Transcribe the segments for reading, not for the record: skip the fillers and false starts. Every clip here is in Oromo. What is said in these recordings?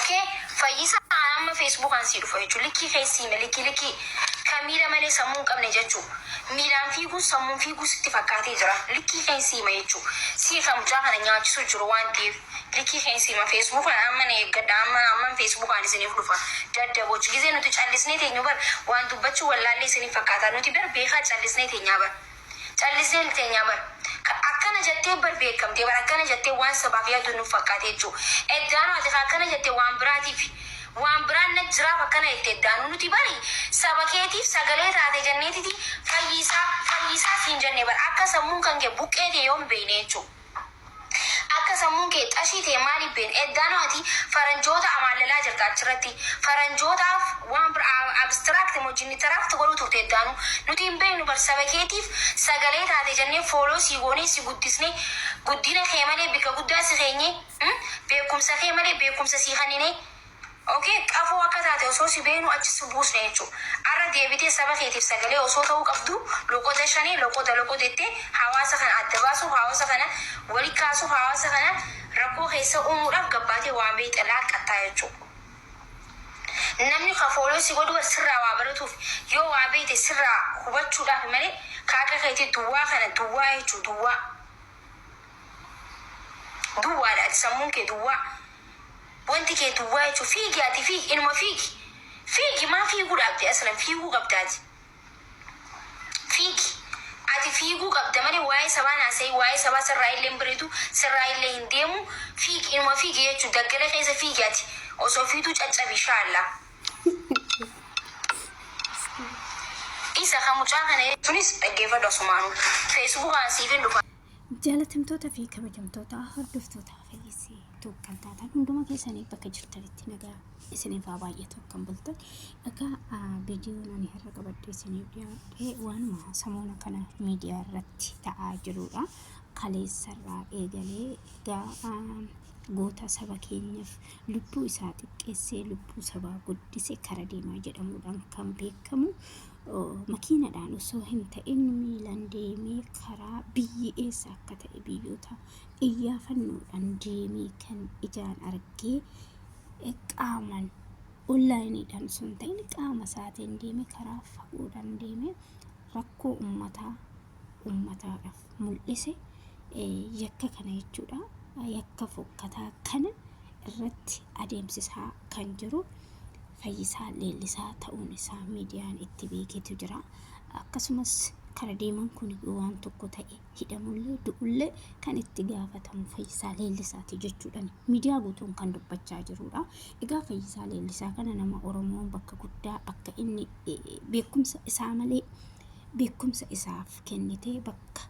Okay fayyisa an amma facebookaan sii dhufa jechu likkii kee sii hime likkii likkii ka miila malee sammuu hin qabne jechu miilaan fiiguun sammuun fiiguu sitti fakkaatee jira likkii keen sii hima jechu sii ka mucaa kana nyaachisu jiru waan ta'eef likkii keen sii hima facebookaan amma na eeggadha amma amman facebookaan isiniif dhufa daddaboch gizee nuti callisnee teenyu bar waan dubbachuu wallaallee isiniif fakkaata nuti bar beekaa callisnee teenyaa bar Callisnee teenyaa bar. Ka akkana jattee bar beekkamtee bar akkana jattee waan sabaaf yaaddu nuf fakkaate jechuu. Eddaanu ati ka akkana jatte waan biraatiifi. Waan biraan na jiraaf akkana jette eddaanu. Nuti bari saba keetiif sagalee taate janneetiti fayyisaa fayyisaa siin janne bar. Akka sammuun kan kee buqqee tee yoom beeyne jechuu. Akka sammuun kee xashii ta'e maaliif beekna? Eddaanoo ati faranjoota amaallalaa jirta achirratti. Faranjootaaf waan bira abstract moo jinnitaract godhuu turte eddaanuu. Nuti hin beeknu bar saba keetiif sagalee taate jennee follow sii goonee si guddisnee guddina kee malee bikka guddaa si keenyee beekumsa kee malee beekumsa sii kenninee Ok qafoo akka taate osoo si beeknuu achi si buusne jechuu arra deebitee saba keetiif sagalee osoo ta'uu qabduu loqoda shanee loqoda loqoda jettee hawaasa kana adda baasuuf haawasa kana wali kaasuuf hawaasa kana rakkoo keessa uumuudhaaf gabbaatee waan beekte laaqqattaa jechuu namni ka follow si godhu bar sirraa waa baratuuf yoo waa beekte sirraa hubachuudhaaf malee ka akka keetii duwwaa kana duwwaa jechuu duwwaa duwwaadha ati sammuun kee duwwaa Wanti kee duwwaa jechuun fiigi ati fiigi inuma fiigi fiigi maa fiiguu dhaabde aslan fiiguu qabda ati fiigi ati fiiguu qabda malee waa'ee sabaa naasa'ii waa'ee sabaa sirraa illee hin bareedu sirraa illee hin deemu fiigi inuma fiigi jechuun daggala keessa fiigi ati osoo fiigduu caccabi inshaallaa. Isa ka mucaa kana jechuunis dhaggeeffadhu asumaanuu feesbuukaan siifin dhufa. Jaalatamtoota fi kabajamtoota hordoftoota Fayyisee Tube kan taatan hunduma keessanii bakka jirtanitti nagaa isiniif haa baay'atu akkam bultan. Egaa viidiyoon ani har'a qabadhee isiniif dhiyaadhe waanuma samoona kana miidiyaa irratti ta'aa jirudha. Kaleessarraa eegalee egaa goota saba keenyaaf lubbuu isaa xiqqeessee lubbuu sabaa guddise kara deemaa jedhamuudhaan kan beekamu makiinadhaan osoo hin ta'in miilaan deemee karaa biyyi eessa akka ta'e biyyoota iyyaafannoodhaan deemee kan ijaan argee qaamaan onlaayiniidhaan osoo hin ta'in qaama isaatiin deemee karaa fagoodhaan deemee rakkoo ummataa ummataadhaaf mul'ise yakka kana jechuudha yakka fokkataa kana irratti adeemsisaa kan jiru Fayyisaa Leellisaa ta'uun isaa miidiyaan itti beeketu jira. Akkasumas kara deeman kun yoo waan tokko ta'e hidhamullee du'ullee kan itti gaafatamu Fayyisaa Leellisaati jechuudhaan miidiyaa guutuun kan dubbachaa jirudha. Egaa Fayyisaa Leellisaa kana nama Oromoon bakka guddaa bakka inni beekumsa isaa malee beekumsa isaaf kennitee bakka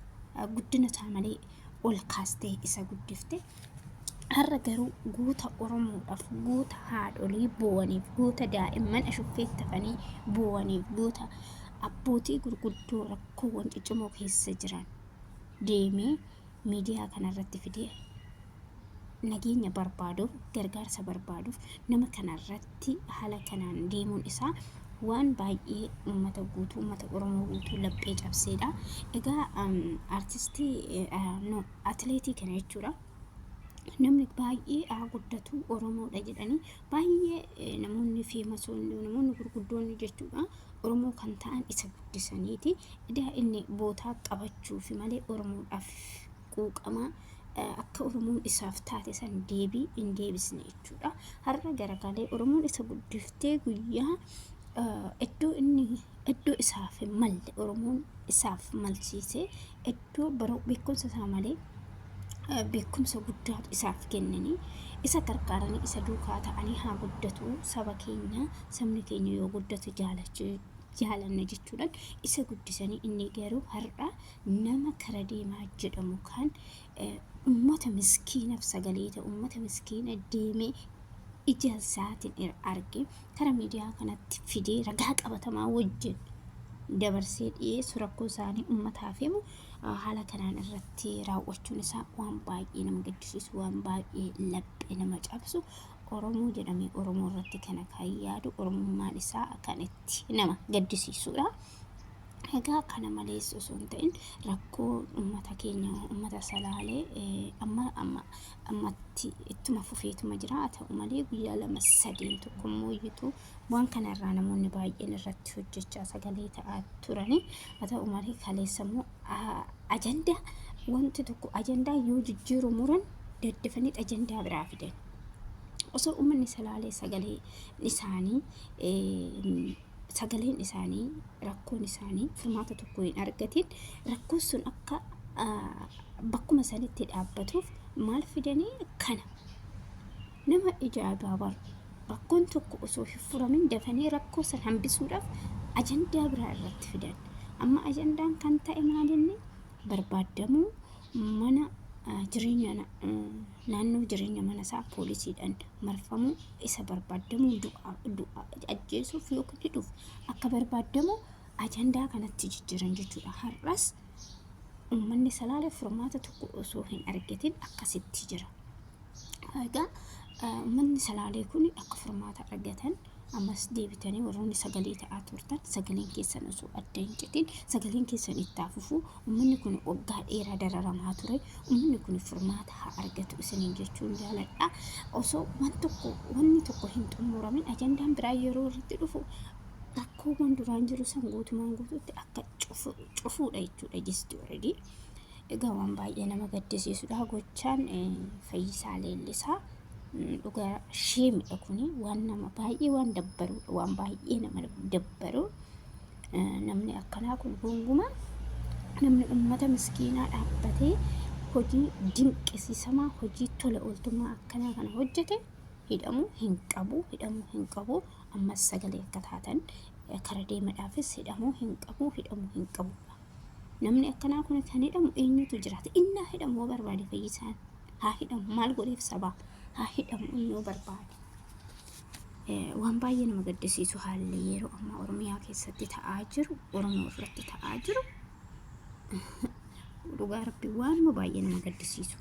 guddina isaa malee ol kaastee isa guddifte. Har'a garuu goota Oromoodhaaf, goota haadholii boo'aniif, goota daa'imman ashuffeetti hafanii boo'aniif, goota abbootii gurguddoo rakkoowwan ciccimoo keessa jiran deemee miidiyaa kanarratti fidee nageenya barbaaduuf, gargaarsa barbaaduuf nama kanarratti haala kanaan deemuun isaa waan baay'ee uummata guutuu, uummata Oromoo guutuu laphee cabseedha. Egaa artistii no, atileetii kana jechuudha. Namni baay'ee haa guddatu Oromoodha jedhanii baay'ee namoonni feemasoonni namoonni gurguddoonni jechuudha Oromoo kan ta'an isa guddisaniiti. Edaa inni bootaa qabachuufi malee Oromoodhaaf quuqamaa akka Oromoon isaaf taate san deebii hin deebisne jechuudha. Har'a garagalee Oromoon isa guddiftee guyyaa iddoo inni iddoo isaaf hin malle Oromoon isaaf malchiisee iddoo baruu beekumsa isaa malee beekumsa guddaa isaaf kennanii isa gargaaranii isa duukaa ta'anii haa guddatu saba keenya sabni keenya yoo guddatu jaalachuu jaalanna jechuudhaan isa guddisanii inni garuu har'a nama kara deemaa jedhamu kan ummata miskiinaaf sagalee ta'u ummata miskiina deemee ija isaatiin arge kara miidiyaa kanatti fidee ragaa qabatamaa wajjin dabarsee dhiyeessu rakkoo isaanii ummataaf himu haala kanaan irratti raawwachuun isaa waan baay'ee nama gaddisiisu waan baay'ee laphee nama cabsu Oromoo jedhamee Oromoo irratti kana kan yaadu Oromummaan isaa kan itti nama gaddisiisudha. Egaa kana malees osoo hin ta'in rakkoo uummata keenya uummata Salaalee amma amma ammatti ittuma fufeetuma jira. Haa ta'u malee guyyaa lama sadeen tokko immoo iyyuu waan kanarraa namoonni baay'een irratti hojjechaa sagalee ta'aa turani. Haa ta'u malee kaleessa immoo ajandaa wanti tokko ajandaa yoo jijjiiru muran daddafanii ajandaa biraa fidan. Osoo uummanni Salaalee sagalee isaanii sagaleen isaanii rakkoon isaanii furmaata tokko hin argatin rakkoon sun akka bakkuma sanitti dhaabbatuuf maal fidanii kana nama ajaa'ibaa bar rakkoon tokko osoo hin furamin dafanii rakkoo san hambisuudhaaf ajandaa biraa irratti fidan. Amma ajandaan kan ta'e maalinni barbaaddamuu mana jireenya naannoo jireenya mana isaa poolisiidhaan marfamuu isa barbaadamuu du'a ajjeesuuf yookiin hidhuuf akka barbaadamu ajandaa kanatti jijjiiran jechuudha. Har'as uummanni Salaalee furmaata tokko osoo hin argatin akkasitti jira. Egaa uummanni Salaalee kun akka furmaata argatan ammas deebitanii warroonni sagalee ta'aa turtan sagaleen keessan osoo adda hin citin sagaleen keessan itti haa fufu. Uummanni kun waggaa dheeraa dararamaa ture. Uummanni kun furmaata haa argatu isiniin jechuun jaaladha. Osoo waan tokko wanni tokko hin xumuramin ajandaan biraa yeroo irratti dhufu rakkoowwan duraan jiru san guutumaan guutuutti akka cufuudha jechuudha jisti already. Egaa waan baay'ee nama gaddisiisudha gochaan Fayyisaa Leellisaa. Dhugaa sheemidha kuni waan nama baay'ee waan dabbaruudha waan baay'ee nama dabbaru. Namni akkanaa kun gonkumaa namni ummata miskiinaa dhaabbatee hojii dinqisiisamaa hojii tola ooltummaa akkanaa kana hojjete hidhamuu hin qabu hidhamuu hin qabu. Ammas sagalee akka taatan kara deemadhaafis hidhamuu hin qabu hidhamuu hin qabu. Namni akkanaa kun kan hidhamu eenyutu jiraata? Innaa hidhamu yoo barbaade Fayyisaan haa hidhamu. Maal godheef sabaa haa hidhamu inni yoo barbaade. Waan baay'ee nama gaddisiisu haalli yeroo ammaa Oromiyaa keessatti ta'aa jiru, Oromoo irratti ta'aa jiru. Dhugaa Rabbi waanuma baay'ee nama gaddisiisu.